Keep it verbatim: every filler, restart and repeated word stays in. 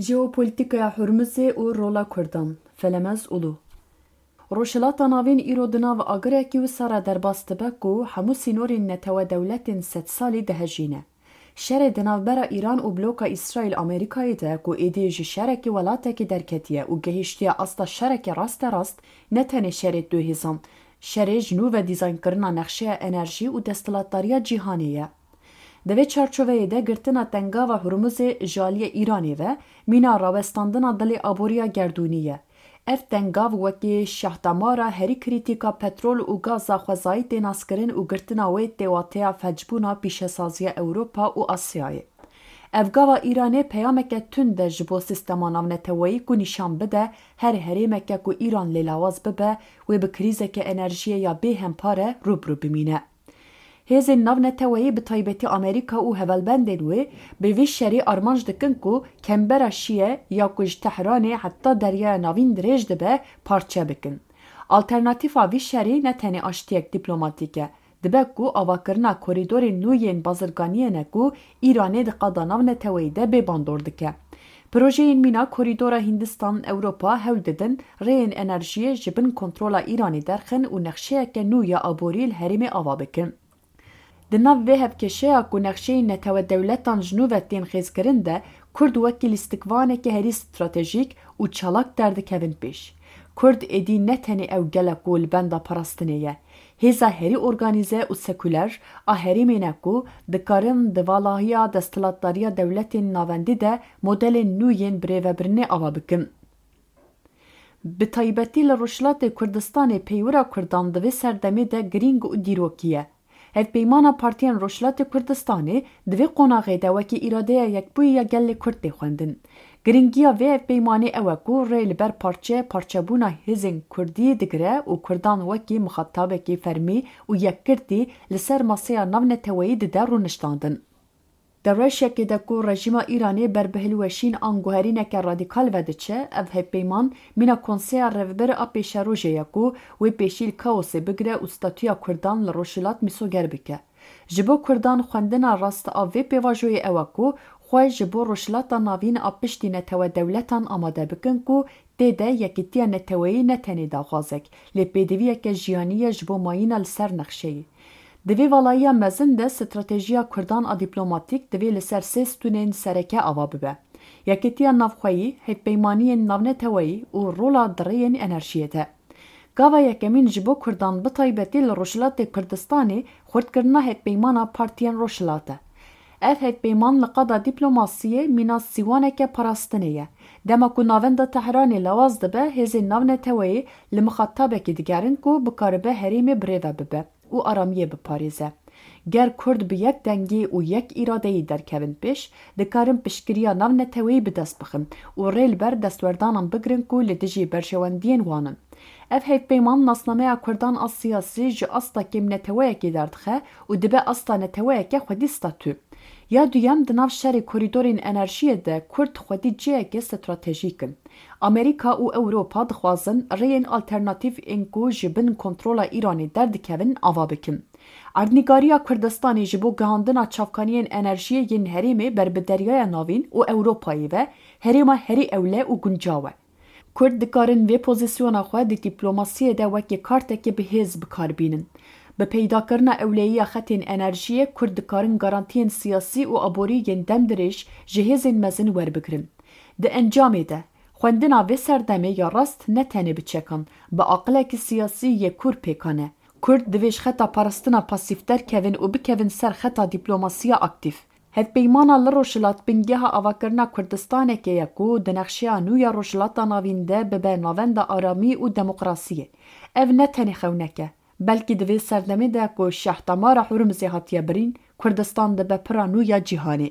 Jeopolîtîkaya Hurmizê û rola Kurdan. Felemez Ulu. Rojhilata Navîn îro di nav agirekî wisa re derbas dibe ku hemû sînorên netewe dewletên sedsalî dihejîne. Şerê di navbera Îran û bloka Îsraîl-Amerîkayê de ku êdî ji şerekî welatekî derketiye û gehiştiye asta şerekî rasterast, ne tenê şerê du hêzan, şerê ji nû ve dîzaynkirina nexşeya enerjî û desthilatdariya cîhanê ye. Di vê çarçoveyê de girtina Tengava Hurmuzê ji aliyê Îranê ve mîna rawestandina dilê aboriya gerdûnî ye. Ev tengav wekî şahdamara herî krîtîka petrol û gaza xwezayî tê naskirin û girtina wê tê wateya felcbûna pîşesaziya Ewropa û Asyayê. Ev gava Îranê peyameke tund e ji bo sîstema navneteweyî ku nîşan bide her herêmeke ku Îran lê lawaz bibe, wê bi krîzeke enerjiyê ya bêhempare rû bi rû bimîne. Hêzên navneteweyî, bi taybetî Amerîka û hevalbendên wê, bi vî şerî armanc dikin ku kembera Şîye ya ku ji Tehranê heta Deryaya Navîn dirêj dibe, parçe bikin. Alternatîfa vî şerî ne tenê aştiyek dîplomatîk e, dibe ku avakirina korîdorên nû yên bazirganiyê ne ku Îranê di qada navneteweyî de bê bandor dike. Projeyên mîna korîdora Hindistan-Ewropa hewl didin rêyên enerjiyê ji bin kontrola Îranê derxin û nexşeyeke nû ya aborî li herêmê ava bikin. Di nav vê hevkêşeya ku nexşeyên netewe dewletan ji nû ve tên xêzkirin de, Kurd wekî lîstikvaneke herî stratejîk û çalak derdikevin pêş. Kurd êdî ne tenê ew gel e ku li benda parastinê ye. Hêza herî organîze û sekuler a herêmê ne ku dikarin di valahiya desthilatdariya dewletên navendî de modelên nû yên birêvebirinê ava bikin. Bi taybetî li Rojhilatê Kurdistanê peywira Kurdan di vê serdemê de girîng û dîrokî ye. Hevpeymana Partiyên Rojhilatê Kurdistanê di vê qonaxê de wekî îradeya yekbûyî ya gelê Kurd tê xwendin. Girîngiya vê hevpeymanê ew e ku rê li ber parçe parçebûna hêzên Kurdî digire û Kurdan wekî mixatabekî fermî û yekgirtî li ser maseya navneteweyî dide rûniştandin. Di rewşekê de ku rejîma Îranê ber bi hilweşîn an guherîneke radîkal ve diçe, ev hevpeyman mîna Konseya Rêvebir a Pêşerojê ye ku wê pêşî li kaosê bigire û statûya Kurdan li Rojhilat mîsoger bike. Ji bo Kurdan xwendina rast a vê pêvajoyê ew e ku xwe ji bo Rojhilata Navîn a piştî netewe dewletan amade bikin ku tê de yekîtiya neteweyî ne tenê daxwazek, lê pêdiviyeke jiyanî ye ji bo mayîna li ser nexşeyê. Di vê valayiya mezin de stratejiya Kurdan a dîplomatîk divê li ser sê stûnên sereke ava bibe: yekîtiya navxweyî, hevpeymaniyên navneteweyî û rola di rêyên enerjiyê de. Gava yekemîn ji bo Kurdan, bi taybetî li Rojhilatê Kurdistanê, xurtkirina hevpeymana Partiyên Rojhilat e. Ev hevpeyman li qada dîplomasiyê mîna sîwaneke parastinê ye. Dema ku navenda Tehranê lawaz dibe, hêzên navneteweyê li mixatabekê digerin ku bikaribe herêmê birêve bibe û aramiyê biparêze. Ger Kurd bi yek dengî û yek îradeyî derkevin pêş, dikarin piştgiriya navneteweyî bi dest bixin û rê li ber destwerdanan bigirin ku li dijî berjewendiyên wan in. Ev hevpeyman nasnameya Kurdan a siyasî ji asta kêmneteweyekê derdixe û dibe asta neteweyeke xwedî statû. Ya duyem, di nav şerê korîdorên enerjiyê de Kurd xwedî cihekê stratejîk in. Amerîka û Ewropa dixwazin rêyên alternatîf ên ku ji bin kontrola Îranê derdikevin ava bikin. Erdnîgariya Kurdistanê ji bo gihandina çavkaniyên enerjiyê yên herêmê ber bi Deryaya Navîn û Ewropayê ve herêma herî ewle û guncaw e. Kurd dikarin vê pozîsyona xwe di dîplomasiyê de wekî kartekê bi hêz bi kar bînin. Bi peydakirina ewleyiya xetên enerjiyê, Kurd dikarin garantiyên siyasî û aborî yên demdirêj ji hêzên mezin werbigirin. Di encamê de, xwendina vê serdemê ya rast ne tenê bi çekan, bi aqilekî siyasî yê kûr pêkan e. Kurd divê ji xeta parastina pasîf derkevin û bikevin ser xeta dîplomasiya aktîf. Hevpeymana li Rojhilat bingeha avakirina Kurdistanekê ye ku di nexşeya nû ya Rojhilata Navîn de bibe navenda aramî û demokrasiyê. Ev ne tenê xewnek e, belkî di vê serdemê de ku şahdamara Hurmizê hatiye birîn, Kurdistan dibe pira nû ya cîhanê.